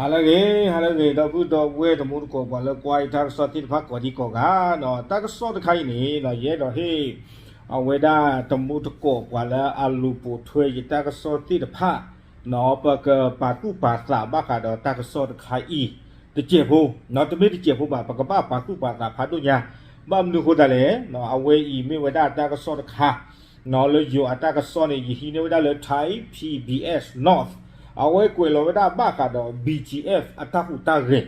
ဟါလၢအဂ့ၤ ဟါလၢအဂ့ၤ ဒီပုၢ်ဒီဝဲၢ်တံၤသကိး ပှၤလၢကွၢ်ယတၢ်ကစီၣ်သ့ၣ်တဖၣ်ကိးဒံကိးဂၤ, တၢ်ကစီၣ်တခါအံၤန့ၣ် ယအဲၣ်ဒိးဟ့ၣ် အဝဲဒၣ်တံၤသကိးပှၤလၢအလူၤပိာ်ထွဲယတၢ်ကစီၣ်သ့ၣ်တဖၣ်, ပကပာ်သူၣ်ပာ်သးဘၣ်ဃးဒီးတၢ်ကစီၣ်တခါအံၤ တစဲးဖိ, တမ့ၢ်တစဲးဖိဘၣ် ပကဘၣ်ပာ်သူၣ်ပာ်သးဖးဒိၣ်ညါ, ဘၣ်မနုၤအဃိသတးလဲၣ်, အဝဲအံၤမ့ၢ်ဝဲဒၣ်တၢ်ကစီၣ်တခါ လၢယိၤအတၢ်ကစီၣ်န့ၣ် ယဟံးန့ၢ်ဝဲဒၣ်လၢ Thai PBS North, အဝဲကွဲးလီၤဝဲဒၣ်ဘၣ်ဃးဒီး BGF အတၢ်ဟူးတၢ်ဂဲ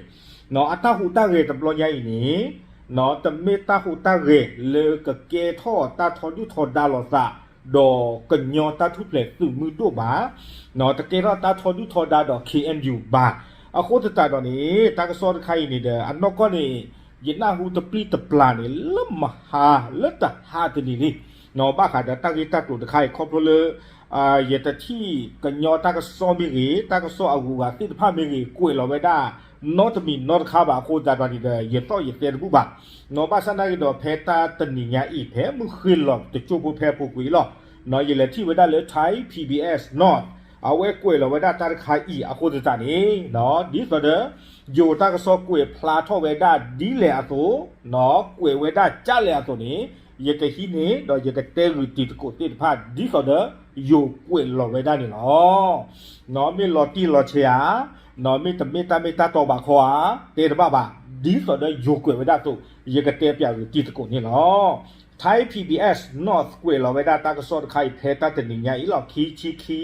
ၤ, အတၢ်ဟူးတၢ်ဂဲၤတဘျီညါအံၤန့ၣ်, တမ့ၢ်တၢ်ဟူးတၢ်ဂဲၤလၢကကဲထီၣ်တၢ်ထီဒုၣ်ထီဒါလိာ်သး ဒီးကညီတၢ်ထူၣ်ဖျဲးသုးမုၢ်ဒိၣ်ဘၣ်, တကဲထီၣ်တၢ်ထီဒုၣ်ထီဒါဒီး KNU ဘၣ်. အဃိသတးဒီးန့ၣ် တၢ်ကစီၣ်တခါအံၤန့ၣ်ဒီး အနီၢ်ကီၢ်န့ၣ် ယနၢ်ဟူတပျံၤတပျၢ်န့ၣ် လၢမဟါလၢတဟါတနံၤလံ, ဘၣ်ဃးဒီးတၢ်ဂ့ၢ်တၢ်ကျိၤတခါအံၤ ခီဖျိလၢ ယတထံၣ်ကညီတၢ်ကစီၣ်မ့ၢ်ဂ့ၤ တၢ်ကစီၣ်အဂုၤအဂၤသ့ၣ်တဖၣ်မ့ၢ်ဂ့ၤ ကွဲးလီၤဝဲဒၣ် နီတမံၤနီတခါဘၣ်အဃိသတးဒီးန့ၣ်ဒီး ယသီၣ်ယသဲတဘူၣ်ဘၣ်, ဘၣ်ဆၣ်သနာ်က့ဒီး ဖဲတၢ်တနံၤညါအံၤ ဖဲမုၢ်ဃ့ၢ်လီၤတကၠိၢ်ဖိဖဲအပူၤကွံာ်လီၤ, ယလဲၤထံၣ်ဝဲဒၣ်လၢ Thai PBS North အဝဲကွဲးလီၤဝဲဒၣ်တၢ်တခါအံၤအဃိသတးန့ၣ်, ဒ်သိးဒီး ယိၤတၢ်ကစီၣ်ကွဲးဖျါထီၣ်ဝဲဒၣ်ဒ်လဲၣ်အသိး, ကွဲးဝဲဒၣ်ကၢ်လဲၣ်အသိးန့ၣ်, ယကဟံးန့ၢ်ဒီးယကတဲဂုာ်တံၤသကိးသ့ၣ်တဖၣ် ဒ်သိးဒီးယိၤကွဲးလီၤဝဲဒၣ်န့ၣ်လီၤ. မ့ၢ်လီၤတံၢ်လီၤဆဲးဧါ, မ့ၢ်တမ့ၢ်တၢ်မ့ၢ်တၢ်တီဘၣ်ခီဧါ, တဲတဘၣ်ဘၣ်, ဒ်သိးဒီးယိၤကွဲးဝဲဒၣ်အသိး ယကတဲပၠးဂုာ်တံၤသကိးန့ၣ်လီၤ. Thai PBS North ကွဲးလီၤဝဲဒၣ်တၢ်ကစီၣ်တခါအံၤ ဖဲတၢ်တနံၤညါအံၤလီၤ ခံဆံခံ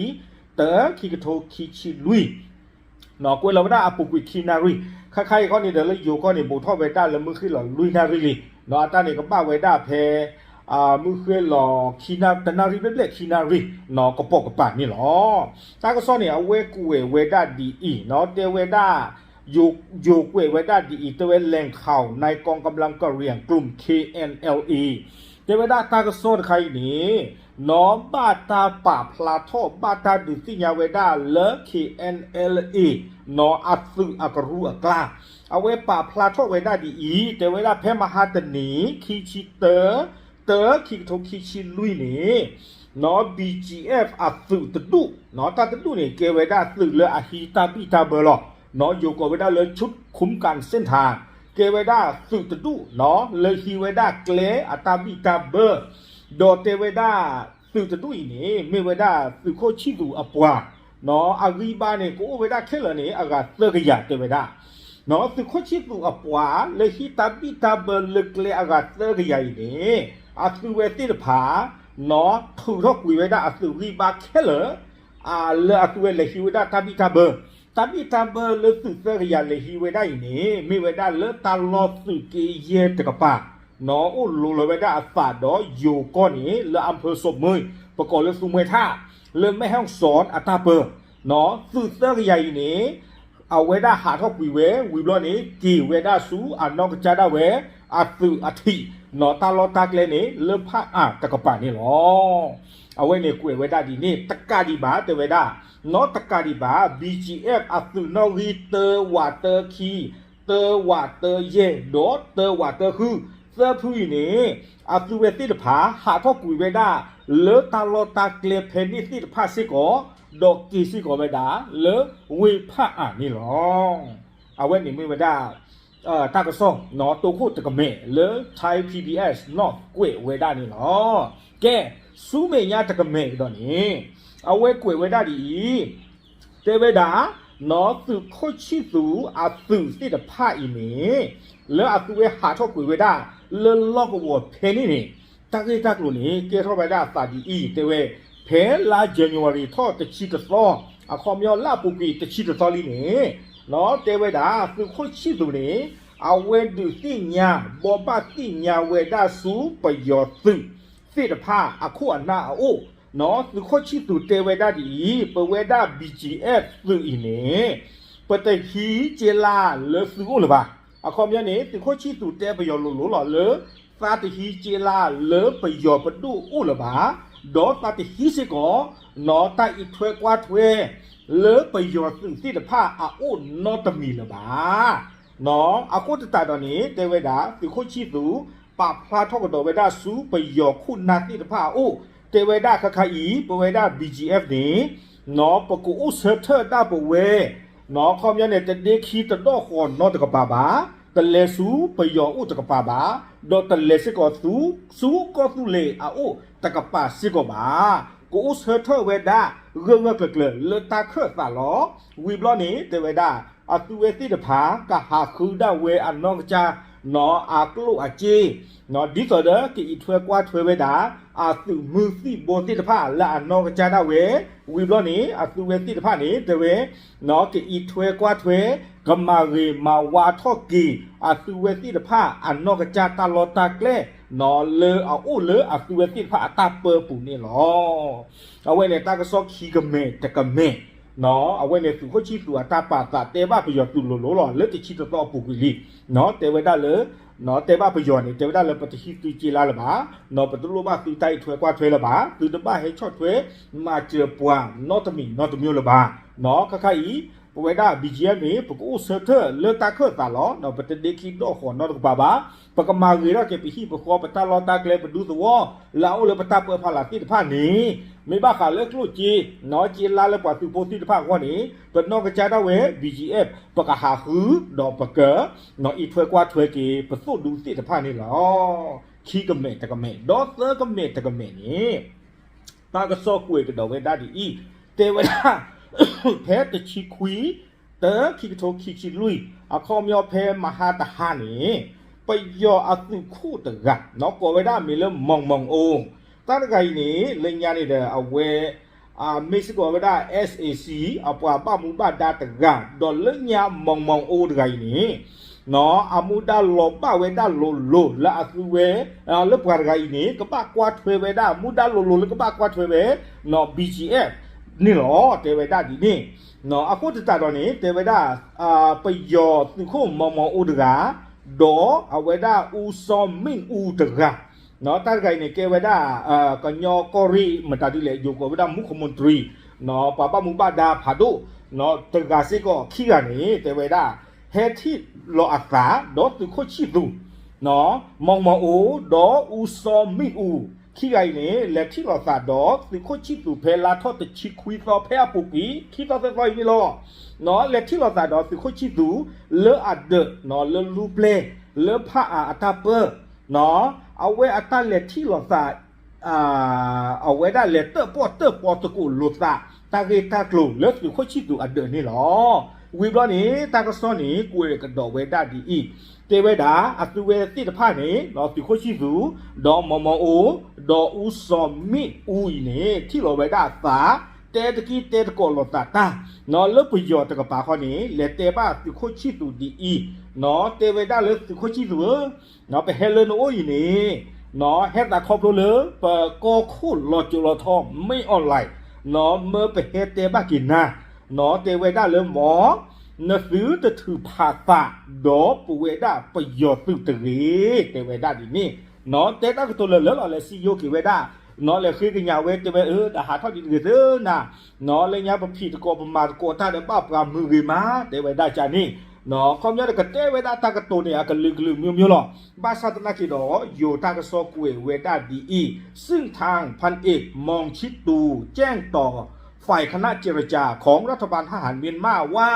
တၢ ခံကထိခံဆံလွံၢ် ကွဲးလီၤဝဲဒၣ်အပူၤကွံာ်ခံနၣ်ရံၣ်, ခါခါအံၤခီန့ၣ်ဒီးလၢယိၤကီၢ်န့ၣ် ဘူးထီၣ်ဝဲဒၣ်လၢမုၢ်ဃ့ၢ်လီၤလွံၢ်နၣ်ရံၣ်လံ, အတၢ်န့ၣ်ကဘၣ်ဝဲဒၣ်ဖဲ မုၢ်ဃ့ၢ်လီၤ တနၣ်ရံၣ်ဘျဲၣ်ဘျဲၣ်ခံနၣ်ရံၣ် ကပိာ်ကပၤန့ၣ်လီၤ. တၢ်ကစီၣ်န့ၣ် အဝဲကွဲးဝဲဒၣ်ဒ်အံၤ, တဲဝဲဒၣ် ယိၤကွဲးဝဲဒၣ်ဒ်အံၤ တဲဝဲ แหล่งข่าวในกองกำลังกะเหรี่ยงกลุ่ม เคเอ็นแอลเอ တဲဝဲဒၣ်တၢ်ကစီၣ်တခါအံၤန့ၣ် နီၢ်ဘၣ်တၢ်ပာ်ဖျါထီၣ် ဘၣ်တၢ်ဒုးသ့ၣ်ညါဝဲဒၣ်လၢ KNLA နီၢ်အသုးအကရူၢ်အကျါ, အဝဲပာ်ဖျါထီၣ်ဝဲဒၣ်ဒ်အံၤ, တဲဝဲဒၣ်ဖဲမဟါတနံၤ ခံဆံတၢ တၢ ခံကထိခံဆံလွံၢ်န့ၣ် နီၢ် BGF အသုးတဒူၣ်, နီၢ်တၢ်တဒူၣ်န့ၣ် ကဲဝဲဒၣ်သုးလၢအဟံးတၢ်ဘံၣ်တၢ်ဘၢလီၤ, နီၢ်ယိၤကိးဝဲဒၣ်လၢ ชุดคุ้มกันเส้นทาง ကဲဝဲဒၣ်သုးတဒူၣ် နီၢ်လၢဟံးဝဲဒၣ်ကျဲအတၢ်ဘံၣ်တၢ်ဘၢ, ဒီးတဲဝဲဒၣ် သုးတဒူၣ်အံၤန့ၣ် မ့ၢ်ဝဲဒၣ်သုးခိၣ်ဆံၣ်သူးအပှၤ, နီၢ်အဂံၢ်ဘါန့ၣ် ကအိၣ်ဝဲဒၣ်ခဲလၢာ်န့ၣ် အဂၤသၢကယၤတဲဝဲဒၣ်, နီၢ်သုးခိၣ်ဆံၣ်သူးအပှၤ လၢဟံးတၢ်ဘံၣ်တၢ်ဘၢလၢကျဲအဂၤသၢကယၤအံၤန့ၣ် အသုဝဲသ့ၣ်တဖၣ် နီၢ်ထုးထီၣ်ကွံာ်ဝဲဒၣ်အသုးဂံၢ်ဘါခဲလၢာ် လၢအသုဝဲလဲၤဟံးဝဲဒၣ်တၢ်ဘံၣ်တၢ်ဘၢ, တၢ်ဘံၣ်တၢ်ဘၢလၢသုးသၢကယၤလဲၤဟံးဝဲဒၣ်အံၤန့ၣ် မ့ၢ်ဝဲဒၣ်လၢတၢ်လီၢ်သုးက့ယဲၢ်တကပၤ, နီၢ်အိၣ်လိၤလီၤဝဲဒၣ်အသးဒီးယိၤကီၢ်န့ၣ် လၢ อำเภอศพเมย ပကိးလၢသူမှဲထၣ် လၢမဲၢ်ဟီၣ်စီၣ်အတၢ်ပၢ, နီၢ်သုးသၢကယၤအံၤန့ၣ် အဝဲဒၣ်ဟးထီၣ်ကွံာ်ဝဲ ဝံၤဘျီန့ၣ် က့ၤဝဲဒၣ်ဆူအနီၢ်ကစၢ်ဒၣ်ဝဲ အသုးအထံး, နီၢ်တၢ်လီၢ်တၢ်ကျဲန့ၣ် လၢဖးအၣ်တကပၤန့ၣ်လီၤ. အဝဲန့ၣ်ကွဲးဝဲဒၣ်ဒ်န့ၣ် တကးဒံးဘၣ်တဲဝဲဒၣ်, နီၢ်တကးဒံးဘၣ် BGF အသုးနီၣ်ဂံၢ်တၢ ဝးတၢ ခံ, တၢ ဝးတၢ ယဲၢ် ဒီးတၢ ဝးတၢ ဃု, သၢဖုအံၤန့ၣ် အသုဝဲသ့ၣ်တဖၣ် ဟးထီၣ်ကွံာ်ဝဲဒၣ် လၢတၢ်လီၢ်တၢ်ကျဲဖဲန့ၣ်သ့ၣ်တဖၣ်စ့ၢ်ကီး, ဒီးက့ၤစ့ၢ်ကီးဝဲဒၣ် လၢဝ့ၢ်ဖးအၣ်န့ၣ်လီၤ. အဝဲန့ၣ်မ့ၢ်ဝဲဒၣ် တၢ်ကစီၣ် နီၢ်တိခိၣ်တကမဲာ်လၢ Thai PBS North ကွဲးဝဲဒၣ်န့ၣ်လီၤ. ကဲ, ဆူမဲာ်ညါတကမဲာ်ကဒီးန့ၣ် အဝဲကွဲးဝဲဒၣ်ဒ်အံၤ, တဲဝဲဒၣ်, နီၢ်သုးခိၣ်ဆံၣ်သူးအသုးသ့ၣ်တဖၣ်အံၤန့ၣ် လၢအသုဝဲဟးထီၣ်ကွံာ်ဝဲဒၣ် လၢလီၢ်ကဝီၤဖဲန့ၣ်န့ၣ် တၢ်ဂ့ၢ်တၢ်ကျိၤန့ၣ် ကဲထီၣ်ဝဲဒၣ်အသးဒ်အံၤ တဲဝဲ, ဖဲလါ January ထီၣ်တဆံတသီ, အခီပညီလၢအပူၤကွံာ်တဆံတသီလံန့ၣ်, နီၢ်တဲဝဲဒၣ် သုးခိၣ်ဆံၣ်သူးန့ၣ် အဝဲဒုးသ့ၣ်ညါ ဘိးဘၣ်သ့ၣ်ညါဝဲဒၣ်ဆူပယီၤသုးသ့ၣ်တဖၣ်အခိၣ်အနၢ်အအိၣ်, နီၢ်သုးခိၣ်ဆံၣ်သူးတဲဝဲဒၣ်ဒ်အံၤ, ပဝဲဒၣ် BGF သုးအံၤန့ၣ် ပတဟံးက့လၢလၢသုအိၣ်လၢၤဘၣ်. အခီပညီန့ၣ် သုးခိၣ်ဆံၣ်သူးတဲပယီၤလိၤလိၤလီၤလၢ သးတဟံးက့လၢလၢပယီၤပဒိၣ်အိၣ်လၢၤဘၣ်, ဒီးသးတဟံးစ့ၢ်ကီး နီၢ်တၢ်အံးထွဲကွၢ်ထွဲ လၢပယီၤသုးသ့ၣ်တဖၣ်အအိၣ်နီတမံၤလၢၤဘၣ်. နီၢ်အဃိသတးဒီးန့ၣ် တဲဝဲဒၣ် သုးခိၣ်ဆံၣ်သူး ပာ်ဖျါထီၣ်ကဒီးဝဲဒၣ်ဆူပယီၤခိၣ်နၢ်သ့ၣ်တဖၣ်အအိၣ်, တဲဝဲဒၣ်ခါခါအံၤ ပဝဲဒၣ် BGF န့ၣ် နီၢ်ပကအိၣ်ဆၢထၢၣ်ဒၣ်ပဝဲ ခီပညီန့ၣ် တဒ့ခံတဒီၣ်ဃီၤနီတကပၤဘၣ်, တလဲၤဆူပယီၤအိၣ်တကပၤဘၣ်, ဒီးတလဲၤစ့ၢ်ကီးဆူ ဆူကီၢ်သူလ့ၤအအိၣ်တကပၤစ့ၢ်ကီးဘၣ်. ကအိၣ်ဆၢထၢၣ်ဝဲဒၣ် ဂၢၢ်ဂၢၢ်ကျၢၤကျၢၤလၢတၢ်ခၢၣ်သးလီၤ. ဝံၤဘျီန့ၣ် တဲဝဲဒၣ် အသုဝဲသ့ၣ်တဖၣ် ကဟးဃုဒၣ်ဝဲအနီၢ်ကစၢ် နီၢ်အကျိၣ်အစ့ ဒ်သိးဒီးကအံးထွဲကွၢ်ထွဲဝဲဒၣ် အသုးမုၢ်သံၣ်ဘိသ့ၣ်တဖၣ်လၢအနီၢ်ကစၢ်ဒၣ်ဝဲ. ဝံၤဘျီန့ၣ် အသုဝဲသ့ၣ်တဖၣ်န့ၣ် တဲဝဲ နီၢ်ကအံးထွဲကွၢ်ထွဲ ကမၤဂ့ၤမၤဝါထီၣ်က့ၤ အသုဝဲသ့ၣ်တဖၣ်အနီၢ်ကစၢ်တၢ်လီၢ်တၢ်ကျဲ နီၢ်လၢအအိၣ်လၢအသုဝဲသ့ၣ်တဖၣ်အတၢ်ပၢပူၤန့ၣ်လီၤ. အဝဲန့ၣ်တၢ်ကစီၣ်ခံကမဲာ်တကမဲာ် နီၢ်အဝဲန့ၣ်သုးခိၣ်ဆံၣ်သူးအတၢ်ပာ်သးတဲဘၣ်ပယီၤသုးလိၤလိၤလီၤ လၢတဆံတသီအပူၤကွံာ်လံ. နီၢ်တဲဝဲဒၣ်လၢ နီၢ်တဲဘၣ်ပယီၤန့ၣ် တဲဝဲဒၣ်လၢပတဟံးသုးက့လါလၢၤဘၣ်, နီၢ်ပတလိၣ်ဘၣ်သုတၢ်အံးထွဲကွၢ်ထွဲလၢၤဘၣ်, သုတဘၣ်ဟဲဆီၣ်ထွဲ မၤစၢၤပှၤနီတမံၤနီတမံၤလၢၤဘၣ်. နီၢ်ခါခါအံၤ ပဝဲဒၣ် BGF န့ၣ် ပကအိၣ်ဆၢထၢၣ်လၢတၢ်ခၢၣ်သးလီၤ. နီၢ်ပတဒ့ခံဒီၣ်ဃီၤနီတကပၤဘၣ်, ပကမၤဂ့ၤထီၣ်က့ၤပဟံၣ်ပဃီ ပတၢ်လီၢ်တၢ်ကျဲ ပဒူသဝီ လၢအအိၣ်လၢပတၢ်ပၢဖီလာ်သ့ၣ်တဖၣ်န့ၣ် မ့ၢ်ဘၣ်ဃးလၢကျိၣ်စ့ နီၢ်က့လါလၢပှၤသုးဖိသ့ၣ်တဖၣ်အဂီၢ်န့ၣ် ပနီၢ်ကစၢ်ဒၣ်ဝဲ BGF ပကဟးဃု ဒီးပက နီၢ်အံးထွဲကွၢ်ထွဲက့ၤ ပသိၣ်ဒူသ့ၣ်တဖၣ်န့ၣ်လီၤ. ခံကမဲာ်တကမဲာ် ဒီးသၢကမဲာ်တကမဲာ်န့ၣ် တၢ်ကစီၣ်ကွဲးကဒီးဝဲဒၣ်ဒ်အံၤ, တဲဝဲဒၣ် ဖဲတဆံခွံ တၢ ခံကထိခံဆံလွံၢ် အခီပညီဖဲမဟါတဟါန့ၣ် ပယီၤအသုးခိၣ်တဂၤ နီၢ်ကိးဝဲဒၣ်အမံၤလၢ မီၢ်မီၢ်အိ တၢ်တဂၤအံၤန့ၣ် လၢညါန့ၣ်ဒီး အဝဲ မ့ၢ်စ့ၢ်ကီးဝဲဒၣ် SAC အပှၤဘၣ်မူဘၣ်ဒါတဂၤ, ဒီးလၢညါ မီၢ်မီၢ်အိတဂၤအံၤန့ၣ် နီၢ် အမူဒါလီၤဘၣ်ဝဲဒၣ်လိၤလိၤလၢအသုဝဲ လၢပှၤတဂၤအံၤန့ၣ် ကဘၣ်ကွၢ်ထွဲဝဲဒၣ် မူဒါလိၤလိၤလၢကဘၣ်ကွၢ်ထွဲဝဲ နီၢ် BGF န့ၣ်လီၤ. တဲဝဲဒၣ်ဒ်န့ၣ် နီၢ် အဃိသတးဒီးန့ၣ် တဲဝဲဒၣ် ပယီၤသုးခိၣ်မီၢ်မီၢ်အိတဂၤ, ဒီးအဝဲဒၣ် အူစီမ့ၣ်အူတဂၤ နီၢ် တၢ်တဂၤအံၤန့ၣ် ကဲဝဲဒၣ် ကညီကီၢ်ရ့ၣ် မတၤဒ်လဲၣ် ယိၤကိးဝဲဒၣ် မူးခမူးတရံး နီၢ် ပှၤဘၣ်မူဘၣ်ဒါဖးဒိၣ် နီၢ် တဂၤစ့ၢ်ကီး ခံဂၤန့ၣ် တဲဝဲဒၣ် ဟဲထံၣ်လီၤအသး ဒီးသုးခိၣ်ဆံၣ်သူး နီၢ် မီၢ်မီၢ်အိ ဒီးအူစီမ့ၣ်အူ ခံဂၤအံၤန့ၣ် လဲၤထံၣ်လီၤသးဒီးသုးခိၣ်ဆံၣ်သူး ဖဲလါထီၣ်တဆံခွံသီ ဖဲအပူၤကွံာ် ခံသီသၢသီအံၤန့ၣ်လီၤ. နီၢ် လဲၤထံၣ်လီၤသးဒီးသုးခိၣ်ဆံၣ်သူး လၢအဒၢး နီၢ် လၢလူပျဲၢ် လၢဖးအါအတၢ်ပၢ နီၢ် အဝဲအတၢ်လဲၤထံၣ်လီၤသး အဝဲဒၣ်လဲၤတၢၣ်ပီၣ်တၢၣ်ပီသကိးလိာ်သး တၢ်ဂ့ၢ်တၢ်ကျိၤလၢသုးခိၣ်ဆံၣ်သူးအဒၢးန့ၣ်လီၤ. ဝံၤဘျီန့ၣ် တၢ်ကစီၣ်န့ၣ် ကွဲးကဒီးဝဲဒၣ်ဒ်အံၤ, တဲဝဲဒၣ် အသုဝဲသ့ၣ်တဖၣ်န့ၣ် နီၢ် သုးခိၣ်ဆံၣ်သူး ဒီးမီၢ်မီၢ်အိ ဒီးအူစီမ့ၣ်အူအံၤန့ၣ် ထံၣ်လီၤဝဲဒၣ်အသး တဲတက့ၢ်တဲသကိးလိာ်သးတၢ် နီၢ် လၢပယီၤတကပၤခီန့ၣ် လဲၤတဲဘၣ်သုးခိၣ်ဆံၣ်သူးဒ်အံၤ, နီၢ် တဲဝဲဒၣ်လၢသုးခိၣ်ဆံၣ်သူးဧၢ နီၢ် ပဟဲလၢနအိၣ်အံၤန့ၣ် နီၢ် ဟဲသးခီဖျိလၢပကီၢ်ခိၣ်လီၤစိၤလီၤထီ မ့ၢ်အီၣ်လဲၣ် နီၢ် မၢပဟဲတဲဘၣ်က့ၤနၤ, နီၢ် တဲဝဲဒၣ်လၢမီၢ် နသုတထုးဖးသး ဒီးပဝဲဒၣ်ပယီၤသုးတဂ့ၤ တဲဝဲဒၣ်ဒ်န့ၣ်, နီၢ် တဲတၢ်ကတိၤလၢာ်လၢာ်လီၤ လဲၤစံယိက့ၤဝဲဒၣ်, နီၢ် လဲၤဃ့ကညးဝဲ တဲဝဲအၢ ဒီးဟးထီၣ်ဒ်တဂ့ၤသၢနၤ, နီၢ် လၢညါပဖံးသကိး ပမၤသကိးတၢ်ဒီးဘၣ်ပှၤမုာ်ဂ့ၤမး တဲဝဲဒၣ်ကန့ၣ်, နီၢ် ခီပညီဒီးကတဲဝဲဒၣ်တၢ်ကတိၤန့ၣ် အကလုာ်ကလုာ်မျိုးမျိုးလီၤ. ဘၣ်ဆၣ်သနာ်က့ဒီး ယိၤတၢ်ကစီၣ်ကွဲးဝဲဒၣ်ဒ်အံၤ, ซึ่งทางพันเอกมองชิตูแจ้งต่อฝ่ายคณะเจรจาของรัฐบาลทหารเมียนมาว่า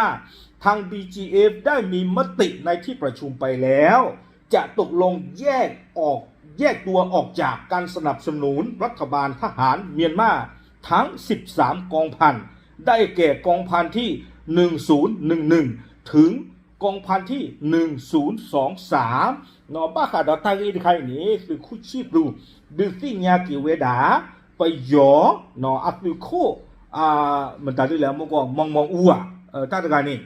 ทาง บีจีเอฟ ได้มีมติในที่ประชุมไปแล้ว จะตกลงแยกออก แยกตัวออกจากการสนับสนุนรัฐบาลทหารเมียนมาทั้ง สิบสาม กองพัน ได้แก่กองพันที่ หนึ่งศูนย์หนึ่งหนึ่ง ถึง กองพันที่ หนึ่งศูนย์สองสาม နီၢ် ဘၣ်ဃးဒီးတၢ်ဂ့ၢ်တခါအံၤန့ၣ် သုးခိၣ်ဆံၣ်သူး ဒုးသ့ၣ်ညါက့ၤဝဲဒၣ် ပယီၤ နီၢ် အသုးခိၣ် မတၤဒ်လဲၣ် မ့ၢ်ကီး မီၢ်မီၢ်အူဧါ တၢ်တဂၤန့ၣ်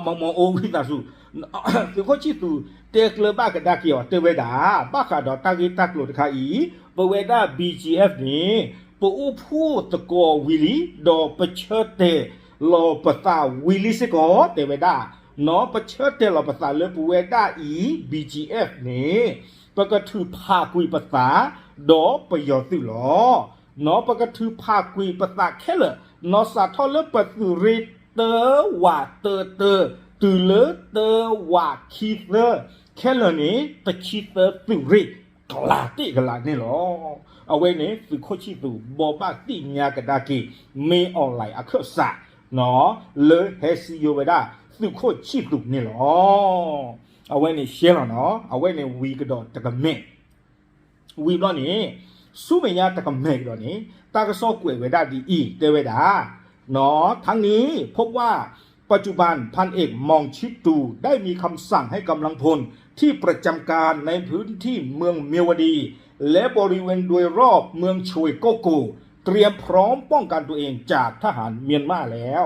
မီၢ်မီၢ်အိဝံသးစူၤ သုးခိၣ်ဆံၣ်သူး တဲကျၢၤဘၣ်ကဒါက့ၤအီၤ တဲဝဲဒၣ် ဘၣ်ဃးဒီးတၢ်ဂ့ၢ်တၢ်ကျိၤတခါအံၤ ပဝဲဒၣ် ဘီၣ်ကၠီၣ်အ့ၣ်အ့ၣ် န့ၣ် ပအိၣ်ဖှိၣ်သကိးဝံၤလံ ဒီးပဆၢတဲာ်လီၤပသးဝံၤလံစ့ၢ်ကီး တဲဝဲဒၣ် နီၢ် ပဆၢတဲာ်လီၤပသးလၢပဝဲဒၣ်အံၤ ဘီၣ်ကၠီၣ်အ့ၣ်အ့ၣ် န့ၣ် ပကထုးဖးကွံာ်ပသး ဒီးပယီၤသုးလီၤ. နီၢ် ပကထုးဖးကွံာ်ပသးခဲလၢာ် နီၢ် စးထီၣ်လၢပသုးရ့ၣ်တၢဝးတၢတၢ တုၤလၢတၢဝးခံသၢ ခဲလၢာ်န့ၣ် တဆံသၢသုးရ့ၣ် ကလးတ့ၢ်ကလးန့ၣ်လီၤ. အဝဲန့ၣ် သုးခိၣ်ဆံၣ်သူး ဘိးဘၣ်သ့ၣ်ညါကဒါက့ၤ မ့ၢ်အီၣ်လဲၣ်အခၢၣ်စး လၢဟဲစံယိၤဝဲဒၣ် သုးခိၣ်ဆံၣ်သူးန့ၣ်လီၤ. အဝဲန့ၣ်ရှဲလီၤနီၤ, အဝဲန့ၣ်ဝံၤကဒီးတကမဲာ် ဝံၤဘျီန့ၣ် ဆူမဲာ်ညါတကမဲာ်ကဒီးန့ၣ် တၢ်ကစီၣ်ကွဲးဝဲဒၣ်ဒ်အံၤ တဲဝဲဒၣ် ทั้งนี้พบว่าปัจจุบันพันเอกหม่องชิตตู่ได้มีคำสั่งให้กำลังพลที่ประจำการในพื้นที่เมืองเมียวดีและบริเวณโดยรอบเมืองชเวโกโก เตรียมพร้อมป้องกันตัวเองจากทหารเมียนมาแล้ว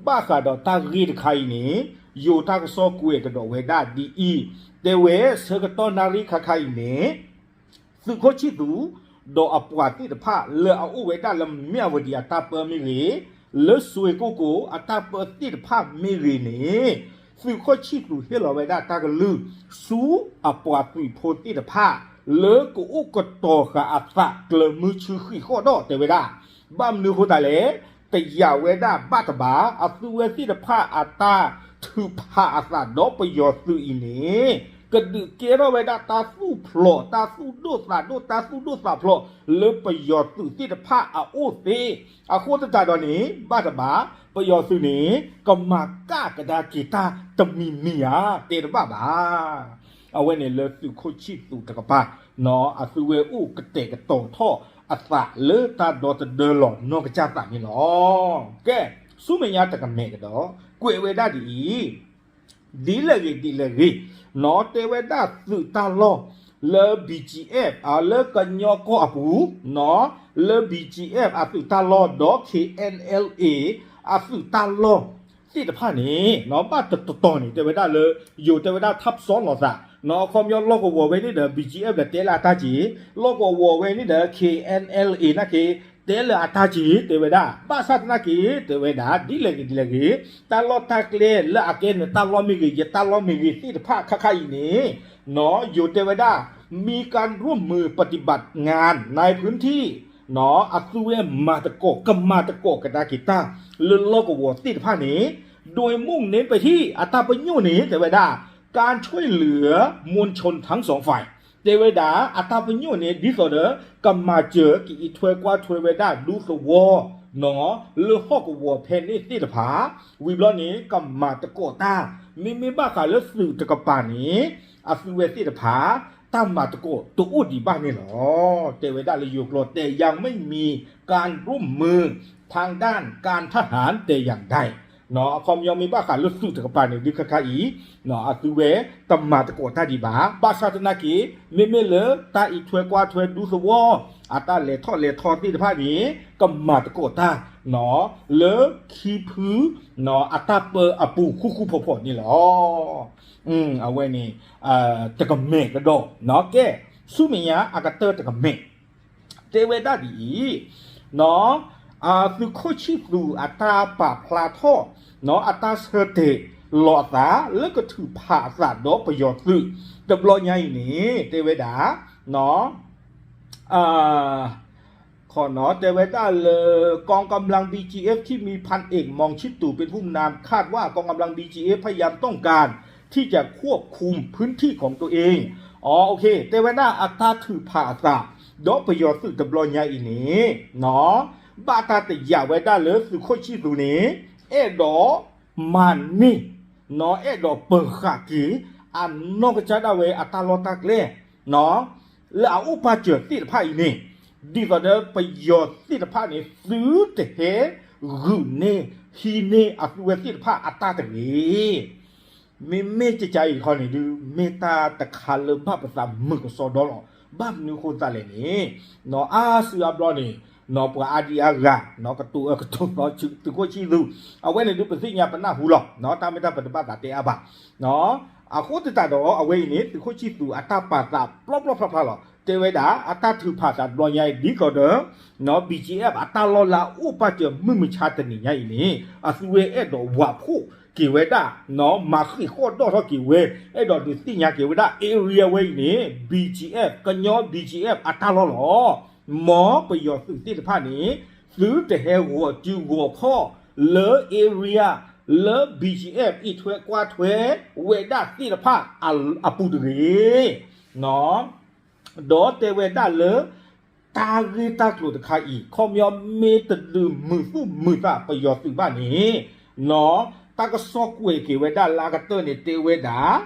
ဘၣ်ဃးဒီးတၢ်ဂ့ၢ်တခါအံၤန့ၣ် ယိၤတၢ်ကစီၣ်ကွဲးကဒီးဝဲဒၣ်ဒ်အံၤ တဲဝဲဆၢကတီၢ်နၣ်ရံၣ်ခါခါအံၤန့ၣ် သုးခိၣ်ဆံၣ်သူး ဒီးအပှၤသ့ၣ်တဖၣ်လၢအအိၣ်ဝဲဒၣ်လၢမၠၣ်ဝတံၤအတၢ်ပၢမ့ၢ်ဂ့ၤ, လၢစွ့ကိၣ်ကိၤအတၢ်ပၢသ့ၣ်တဖၣ်မ့ၢ်ဂ့ၤန့ၣ်, သုးခိၣ်ဆံၣ်သူးဟ့ၣ်လီၤဝဲဒၣ်တၢ်ကလုၢ် ဆူအပှၤသုးဖိသ့ၣ်တဖၣ် လၢကအိၣ်ကတီၤဃာ်အသးကျၢၤမုဆူဃံးဃီၣ်ဒီးတဲဝဲဒၣ်, ဘၣ်မနုၤအဃိသတးလဲၣ် တယာ်ဝဲဒၣ်ဘၣ်တဘၣ် အသုဝဲသ့ၣ်တဖၣ်အတၢ်ထုးဖးအသးဒီးပယီၤသုးအံၤန့ၣ် ကဒုးကဲထီၣ်ဝဲဒၣ်တၢ်သူၣ်ဖျိး တၢ်သူၣ်ဒိၣ်သးဒိၣ် တၢ်သူၣ်ဒိၣ်သးဖျိး လၢပယီၤသုးသ့ၣ်တဖၣ်အအိၣ်သ့, အဃိသတးဒီးန့ၣ် ဘၣ်တဘၣ် ပယီၤသုးန့ၣ် ကမၤကၣ်ကဒါက့ၤတၢ်တမံၤမံၤဧါ တဲတဘၣ်ဘၣ်. အဝဲန့ၣ်လၢသုးခိၣ်ဆံၣ်သူးတကပၤ အသုဝဲအိၣ်ကတဲာ်ကတီၤထီၣ်အသးလၢတၢ်ဒီသဒၢလီၤနီၢ်ကစၢ်သးန့ၣ်လီၤ. ကဲ, ဆူမဲာ်ညါတကမဲာ်ကဒီး ကွဲးဝဲဒၣ်ဒ်အံၤ, ဒ်လဲၣ်ဂ့ၤဒ်လဲၣ်ဂ့ၤ, နီၢ်တဲဝဲဒၣ်သုးတၢ်လီၢ်လၢ BGF လၢကညီကီၢ်အပူၤ, နီၢ်လၢ BGF အသုးတၢ်လီၢ်ဒီး KNLA အသုးတၢ်လီၢ်သ့ၣ်တဖၣ်န့ၣ် နီၢ်ဘၣ်တတီၤတီၤန့ၣ် တဲဝဲဒၣ်လၢ ယိၤတဲဝဲဒၣ် ထပ်စောင့် လိာ်သး, နီၢ်အခီပညီလီၢ်ကဝီၤဝဲန့ၣ်ဒီး BGF ဒီးတဲလၢအတၢ်က့ၤ, လီၢ်ကဝီၤဝဲန့ၣ်ဒီး KNLA နာ်က့ၤ တဲလၢအတၢ်က့ၤ တဲဝဲဒၣ်, ဘၣ်ဆၣ်သနာ်က့ၤ တဲဝဲဒၣ် ဒ်လဲၣ်ဂ့ၤဒ်လဲၣ်ဂ့ၤ, တၢ်လီၢ်တၢ်ကျဲလၢအကဲန့ၣ် တၢ်လီၢ်မ့ၢ်ဂ့ၤ ယတၢ်လီၢ်မ့ၢ်ဂ့ၤသ့ၣ်တဖၣ်ခါခါအံၤန့ၣ်, နီၢ်ယိၤတဲဝဲဒၣ် มีการร่วมมือปฏิบัติงานในพื้นที่ နီၢ်အသုဝဲမၤသကိး ကမၤသကိးကဒါက့ၤတၢ် လၢလီၢ်ကဝီၤသ့ၣ်တဖၣ်န့ၣ်, โดยมุ่งเน้นไปที่ အတၢ်ပညိၣ်န့ၣ် တဲဝဲဒၣ် การช่วยเหลือมวลชนทั้งสองฝ่าย တဲဝဲဒၣ် အတၢ်ပညိၣ်န့ၣ် ဒ်သိးဒီး ကမၤစၢၤကအံးထွဲကွၢ်ထွဲဝဲဒၣ်ဒူသဝီ နီၢ် လၢဟီၣ်ကဝီၤဖဲန့ၣ်သ့ၣ်တဖၣ်, ဝံၤဘျီန့ၣ် ကမၤသကိးတၢ်, မ့မ့ၢ်ဘၣ်ဃးလၢသုးတကပၤန့ၣ် အသုဝဲသ့ၣ်တဖၣ် တၢ်မၤသကိးတအိၣ်ဒံးဘၣ်န့ၣ်လီၤ. တဲဝဲဒၣ်လၢယိၤကျိာ် แต่ยังไม่มีการร่วมมือทางด้านการทหารแต่อย่างใด နီၢ်အခီပညီမ့ၢ်ဘၣ်ဃးလၢသုးတကပၤန့ၣ် ဒ်ခါခါအံၤ နီၢ်အသုဝဲတမၤသကိးတၢ်ဒံးဘၣ်. ဘၣ်ဆၣ်သနာ်က့ၤ မ့မ့ၢ်လၢတၢ်အံးထွဲကွၢ်ထွဲဒူသဝီ အတၢ်လဲၤထီၣ်လဲၤထီသ့ၣ်တဖၣ်န့ၣ် ကမၤသကိးတၢ် နီၢ် လၢခံဖု နီၢ် အတၢ်ပၢအပူၤဃူဃူဖိးဖိးန့ၣ်လီၤ. အဝဲန့ၣ် တကမဲာ်ကဒီး နီၢ်ကဲ ဆူမဲာ်ညါအကတၢၢ်တကမဲာ် တဲဝဲဒၣ်ဒ်အံၤ, နီၢ် သုးခိၣ်ဆံၣ်သူးအတၢ်ပာ်ဖျါထီၣ် နီၢ် အတၢ်ဆၢတဲာ်လီၤအသး လၢကထုးဖးအသးဒီးပယီၤသုး တဘျီညါအံၤန့ၣ် တဲဝဲဒၣ် နီၢ် ခီနီၢ် တဲဝဲဒၣ်လၢ กองกำลัง บีจีเอฟ ที่มีพันเอกหม่องชิตตู่เป็นผู้นำ คาดว่ากองกำลัง บีจีเอฟ พยายามต้องการที่จะควบคุมพื้นที่ของตัวเอง အ โอเค တဲဝဲဒၣ်အတၢ်ထုးဖးအသး ဒီးပယီၤသုးတဘျီညါအံၤန့ၣ် နီၢ် ဘၣ်တၢ်တယာ်ဝဲဒၣ်လၢသုးခိၣ်ဆံၣ်သူးန့ၣ် အဲၣ်ဒိးမၤန့ၢ် နီၢ် အဲၣ်ဒိးပၢၤဃာ်က့ၤ အနီၢ်ကစၢ်ဒၣ်ဝဲအတၢ်လီၢ်တၢ်ကျဲ နီၢ် လၢအအိၣ်ပာ်စၢၤသ့ၣ်တဖၣ်အံၤန့ၣ် ဒ်သိးဒီးပယီၤသ့ၣ်တဖၣ်န့ၣ် သုတဟဲဂုာ်န့ၢ် ဟံးန့ၢ်အသုဝဲသ့ၣ်တဖၣ်အတၢ်တဂ့ၤ. မ့မ့ၢ်ကကါအံၤတခီန့ၣ်ဒုး မ့ၢ်တၢ်တခါလၢဘၣ်ပသးမုာ်ကစီဒီလီၤ. ဘၣ်မနုၤအဃိသတးလဲၣ်န့ၣ် နီၢ်အါစုအါဘျီန့ၣ် နီၢ်ပှၤအါဒံအါဂၤ နီၢ်ကတိၤအၢကတိၤသီ သုးခိၣ်ဆံၣ်သူး အဝဲန့ၣ်ဒုးပသ့ၣ်ညါပနၢ်ဟူလီၤ. နီၢ်တၢ်မ့ၢ်တၢ်ပတဘၣ်သးတဲအါဘၣ်. အဃိသတးဒီး အဝဲအံၤန့ၣ် သုးခိၣ်ဆံၣ်သူးအတၢ်ပာ်သးပျီပျီဖျါဖျါလီၤ. တဲဝဲဒၣ် အတၢ်ထုးဖးသးတဘျီညါအံၤ ဒ်သိးဒီး နီၢ် ဘီၣ်ကၠံအ့ၣ် အတၢ်လီၢ်လၢအအိၣ်ပာ်စၢၤမုၢ်မဆါတနံၤညါအံၤန့ၣ် အသုဝဲအဲၣ်ဒိးဝးဖှိၣ်က့ၤဝဲဒၣ် နီၢ် မၤဃံးဃီၣ်ဒီၣ်ထီၣ်က့ၤဝဲ အဲၣ်ဒိးဒုးသ့ၣ်ညါက့ၤဝဲဒၣ် area ဝဲအံၤန့ၣ် ဘီၣ်ကၠံအ့ၣ် ကညီ ဘီၣ်ကၠံအ့ၣ် အတၢ်လီၢ်လီၤ. မ်ပယီၤသုးသ့ၣ်တဖၣ်န့ၣ် သုတဟဲဂီၤစုဂီၤခီၣ်လၢ area လၢ ဘီၣ်ကၠံအ့ၣ် အံးထွဲကွၢ်ထွဲဝဲဒၣ်သ့ၣ်တဖၣ်အပူၤတဂ့ၤ. ဒီးတဲဝဲဒၣ်လၢ တၢ်ဂ့ၢ်တၢ်ကျိၤတခါအံၤ ခီပညီမ့ၢ်တဒုးမုာ်သူၣ်မုာ်သးပယီၤသုးဘၣ်န့ၣ် တၢ်ကစီၣ်ကွဲးက့ၤဝဲဒၣ်လၢအကတၢၢ်န့ၣ်တဲဝဲဒၣ်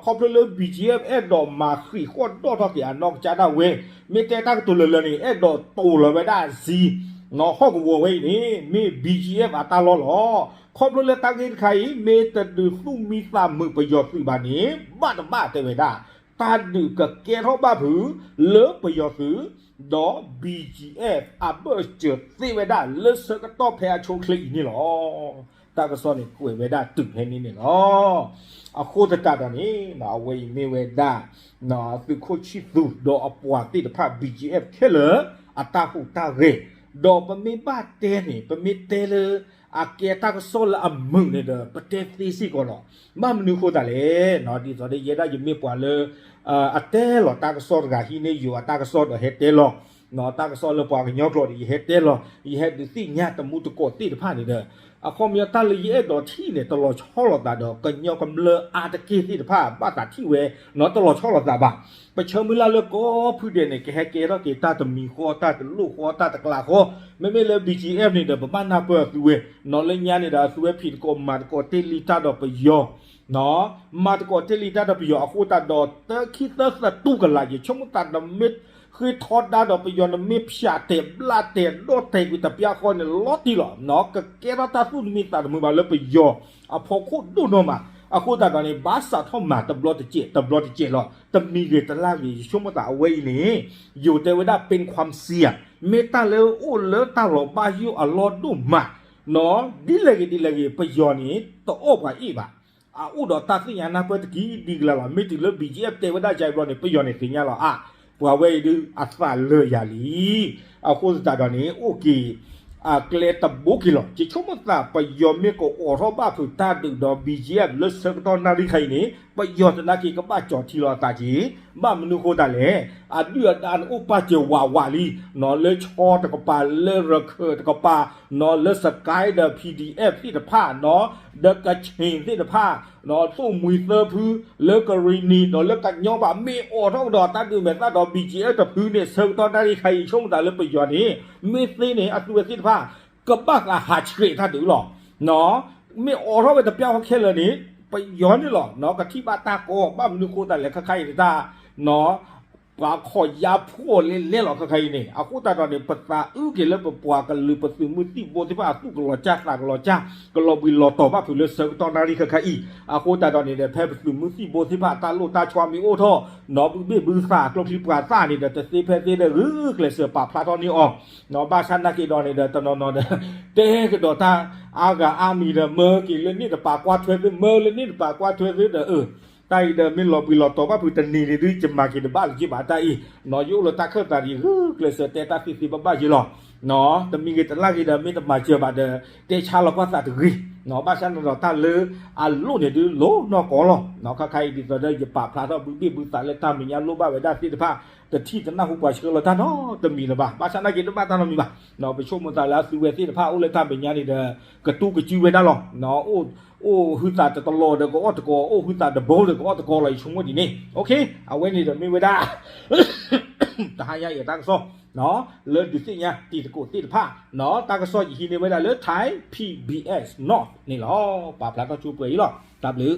ခီဖျိလၢ ဘီၣ်ကၠံၣ်အ့ၣ်ဖ် အဲၣ်ဒိးမၤဃံးဃီၣ်ဒီၣ်ထီၣ်က့ၤအနီၢ်ကစၢ်ဒၣ်ဝဲ မ့ၢ်တဲတၢ်ကတိၤလၢာ်လၢာ်န့ၣ် အဲၣ်ဒိးတိာ်လီၤဝဲဒၣ်အစံ ဟီၣ်ကဝီၤဝဲအံၤန့ၣ် မ့ၢ် ဘီၣ်ကၠံၣ်အ့ၣ်ဖ် အတၢ်လီၢ်လီၤ. ခီဖျိလၢတၢ်ဂ့ၢ်တခါအံၤ မ့ၢ်တဒုးသူၣ်မံသးမုာ်ပယီၤသုးဘၣ်န့ၣ် ဘၣ်တဘၣ်တဲဝဲဒၣ် တၢ်ဒုးကကဲထီၣ်ဘၣ်ဖုးလၢပယီၤသုး ဒီး ဘီၣ်ကၠံၣ်အ့ၣ်ဖ် အဘၢၣ်စၢၤသ့ဝဲဒၣ်လၢဆၢကတီၢ်ဖဲအဆိအချ့အံၤန့ၣ်လီၤ. တၢ်ကစီၣ်န့ၣ်ကွဲးဝဲဒၣ်တုၤဖဲန့ၣ်န့ၣ်လီၤ. အဃိသတးဒီးန့ၣ် အဝဲအံၤမ့ၢ်ဝဲဒၣ် သုးခိၣ်ဆံၣ်သူဒီးအပှၤသ့ၣ်တဖၣ် ဘီၣ်ကၠံၣ်အ့ၣ်ဖ် ခဲလၢာ် အတၢ်ဟူးတၢ်ဂဲၤ ဒီးပမ့ၢ်ဘၣ်တဲန့ၣ် ပမ့ၢ်တဲလၢ အကဲတၢ်ကစီၣ်လၢအမုာ်န့ၣ်ဒီး ပတဲသ့စ့ၢ်ကီးလီၤ. ဘၣ်မနုၤအဃိသတးလဲၣ် ဒ်သိးဒီးယဲဒၣ်ယမ့ၢ်ပှၤလၢ အတဲလီၤတၢ်ကစီၣ်တဂၤ ဟံးန့ၢ်ယိၤအတၢ်ကစီၣ်ဒီးဟဲတဲလီၤ တၢ်ကစီၣ်လၢပှၤကညီကျိာ်ဒီး ယဟဲတဲလီၤ ယဟဲဒုးသ့ၣ်ညါတမူတကိးသ့ၣ်တဖၣ်န့ၣ်ဒီး အခီပညီတၢ်လၢယအဲၣ်ဒိးထံၣ်န့ၣ် တလီၤဆီလိာ်သးဒီး ကညီကမျၢၢ်အါတက့ၢ်သ့ၣ်တဖၣ် ဘၣ်သးထံၣ်ဝဲ တလီၤဆီလိာ်သးဘၣ်. ပဆၢမုၢ်လၢ်လၢကိးဖုဒဲးန့ၣ် ကဟဲကဲထီၣ်က့ၤတၢ်တမံၤဃီ တၢ်တလိၣ်ဃီ တၢ်တကျးဃီ မ့မ့ၢ်လၢ ဘီၣ်ကၠံၣ်အ့ၣ်ဖ် န့ၣ်ဒီး ပဘၣ်နၢ်ပၢၢ်အသုဝဲ လၢညါန့ၣ်ဒီး အသုဝဲဖံးသကိးမၤသကိးတ့ၢ်လံတၢ်ဒီးပယီၤ မၤသကိးတ့ၢ်လံတၢ်ဒီးပယီၤအဃိသတးဒီး တခံသၢသးတူၢ်ကလာ် ယဆိကမိၣ်သးနမ့ၢ်ဃ့ထီဒါဒီးပယီၤ နမ့ၢ်ဖၠးတဲာ်ဘျၣ်တဲာ်ဒီၣ်တဲာ်ကွံာ်တပျၢ်ဃီန့ၣ် လီၤတံၢ်လီၤ ကကဲထီၣ်တၢ်သူၣ်တမံသးတမုာ်ဘၣ်လၢပယီၤအဖီခိၣ်ဒိၣ်နီၢ်မး. အဃိသတးဒီးန့ၣ် ဘၣ်စးထီၣ်မၤတဘျီတစဲး တဘျီတစဲးလီၤ. တမံၤဂ့ၤတလၢ်ဂ့ၤ ယဆိကမိၣ်သးအဝဲအံၤန့ၣ် ယိၤတဲဝဲဒၣ် ပ့ၣ်ခွါစံယၤ မ့ၢ်တၢ်လၢအိၣ်လၢတၢ်လီၤဘၣ်ယိၣ်အလီၢ်ဒိၣ်မး ဒ်လဲၣ်ဂ့ၤဒ်လဲၣ်ဂ့ၤ ပယီၤန့ၣ် တအီၣ်ပှၤအ့ၣ်ဘၣ်. အအိၣ်ဒီးတၢ်သ့ၣ်ညါနၢ်ပၢၢ်တကံဒံကလၤလီၤ. မ့ၢ်တုၤလၢ ဘီၣ်ကၠံၣ်အ့ၣ်ဖ် တဲဝဲဒၣ်ကဘျီန့ၣ် ပယီၤန့ၣ်သ့ၣ်ညါလီၤ အါ ပှၤဝဲအံၤဒုး အသးလၢာ်ယၤလံ. အဃိသတးဒီးန့ၣ် အိၣ်က့ၤ အကျဲတဘိက့ၤလီၤ. ယဆိကမိၣ်သး ပယီၤမ့ၢ်ကအိးထီၣ်ဘၣ်ဖုးတၢ်ဒုးဒီး ဘီၣ်ကၠံၣ်အ့ၣ်ဖ် လၢဆၢကတီၢ်နၣ်ရံၣ်ခါအံၤန့ၣ် ပယီၤသနာ်က့ ကဘၣ်ကၠီၤထံလီၤအသးက့ၤ ဘၣ်မနုၤဃိသတးလဲၣ်. အဒုၣ်အဒါန့ၣ်အိၣ်ပာ်စၢၤဝးဝးလံ လၢခၠီတကပၤ လၢရခၢၣ်တကပၤ လၢစကဲဒီး ပီၣ်ဒံၣ်အ့ၣ်ဖ် သ့ၣ်တဖၣ် ဒီးကခ့ၣ်သ့ၣ်တဖၣ် သိၣ်မှံၤသၢဖု လၢကရံၣ်နံၤ ဒီးလၢကညီဘၣ် မ့ၢ်အိးထီၣ်ကဒီးတၢ်ဒုးမဲာ်သၣ်ဒီး ဘီၣ်ကၠံၣ်အ့ၣ်ဖ် တဖုန့ၣ် ဆၢကတီၢ်နၣ်ရံၣ်ခါအံၤ ဆိကမိၣ်သးလၢပယီၤန့ၣ် မ့ၢ်သ့န့ၣ် အသုဝဲသ့ၣ်တဖၣ် ကဘၣ်သးဟးဆှဲးတၢ်ဒုးလီၤ. မ့ၢ်အိးထီၣ်ဝဲတပျၢ်ဃီခဲလၢာ်န့ၣ် ပယီၤန့ၣ်လီၤ ကထံၣ်ဘၣ်တၢ်ကီ ဘၣ်မနုၤဃိသတးလဲၣ် ခဲခါအံၤန့ၣ်တၢ် ပှၤခီၣ်ယါဖှီၣ်လဲလဲလီၤ ခဲခါအံၤန့ၣ်. အဃိသတးဒီးန့ၣ် ပသးအုးက့ၤလၢပပှၤကလုာ်ပသုးမုၢ်သံၣ်ဘိသ့ၣ်တဖၣ် အသူၣ်ကလီၤကၢ်သးကလီၤကၢ် ကလီၤဘှံးလီၤတီၤဘၣ်ဖုးလၢဆၢကတီၢ်နၣ်ရံၣ်ခဲခါအံၤ. အဃိသတးဒီးန့ၣ်ဒီး ဖဲပသုးမုၢ်သံၣ်ဘိသ့ၣ်တဖၣ် တၢ်လိၣ်တၢ်ဆှီမ့ၢ်အိၣ်ထီၣ် နီၢ်ဘုဘ့ၣ်ဘုသး ကျိချံပှၤသၣ်န့ၣ်ဒီး တသ့ဖဲသ့ဒီး ဂုာ်ကျဲးစၢးပာ်ဖျါထီၣ်န့ၢ်အီၤ ဘၣ်ဆၣ်နာ်က့ဒီးန့ၣ်ဒီး တနီၤနီၤဒီး တဲကဒီးတၢ်အါဂၤအါမံၤဒီး မၢက့ၤလၢန့ၣ်တပာ်ကွၢ်ထွဲသု မၢလၢန့ၣ်တပာ်ကွၢ်ထွဲသုဒီး အၢ တၢ်အံၤဒီးမ့ၢ်လီၤဘှံးလီၤတီၤဘၣ်ဖုးတန့ၢ်န့ၣ်ဒုး ယမၤက့ၤတဘၣ်လၢၤက့ဘၣ်တၢ်အံၤ ယအိၣ်လၢတၢ်ခၢၣ်သးဒံး ဂုာ်ကျဲးစၢးတဲတၢ်သ့သ့ဘၣ်ဘၣ်ယဲလီၤ. တမံၤဂ့ၤတလၢ်ဂ့ၤဒီး မ့ၢ်တမၤစၢၤဘၣ်ဒီး တဲဆါလီၤကွၢ်သးတဂ့ၤ. ဘၣ်ဆၣ်န့ၣ်ဒီးတၢ်လၢအလိၣ်န့ၣ်ဒုးလိၣ်နီၢ်ကီၢ်လီၤ. ခဲခါအံၤဒ်သိးဒီး ယပာ်ဖျါထီၣ်ဘုဘ့ၣ်ဘုသးလၢတၢ်မဲာ်ညါလိၣ်ဘၣ်ဝဲဒၣ်သ့ၣ်တဖၣ် တထံၣ်တနၢ်ဟူပှၤဆှၢလီၤတၢ်နီတမံၤလၢၤဘၣ်. ဘၣ်ဆၣ်နာ်က့တဘၣ်တၢ်နီတမံၤဘၣ်. ပဆိကမိၣ်သးလၢအသုဝဲသ့ၣ်တဖၣ်အိၣ်လၢတၢ်မဲာ်ညါန့ၣ်ဒီး ကတူၢ်ကစုဝဲဒၣ်လီၤ. အိၣ်ဟုသးတတလီၤဒီးကအီၣ်တကီး အိၣ်ဟုသးတဘိဒီးကအီၣ်တကီးလီၤ ယဆိကမိၣ်ဒ်န့ၣ်. အဝဲန့ၣ်ဒီးမ့ၢ်ဝဲဒၣ် တဟါညါအံၤတၢ်ကစီၣ် လၢဒုးသ့ၣ်ညါတံၤသကိးသ့ၣ်တဖၣ် တၢ်ကစီၣ်ယဟံးန့ၢ်ဝဲဒၣ်လၢ Thai PBS North န့ၣ်လီၤ. ပာ်ဖျါထီၣ်ဆိပှဲၤအံၤလီၤ. တၢ်ဘျုး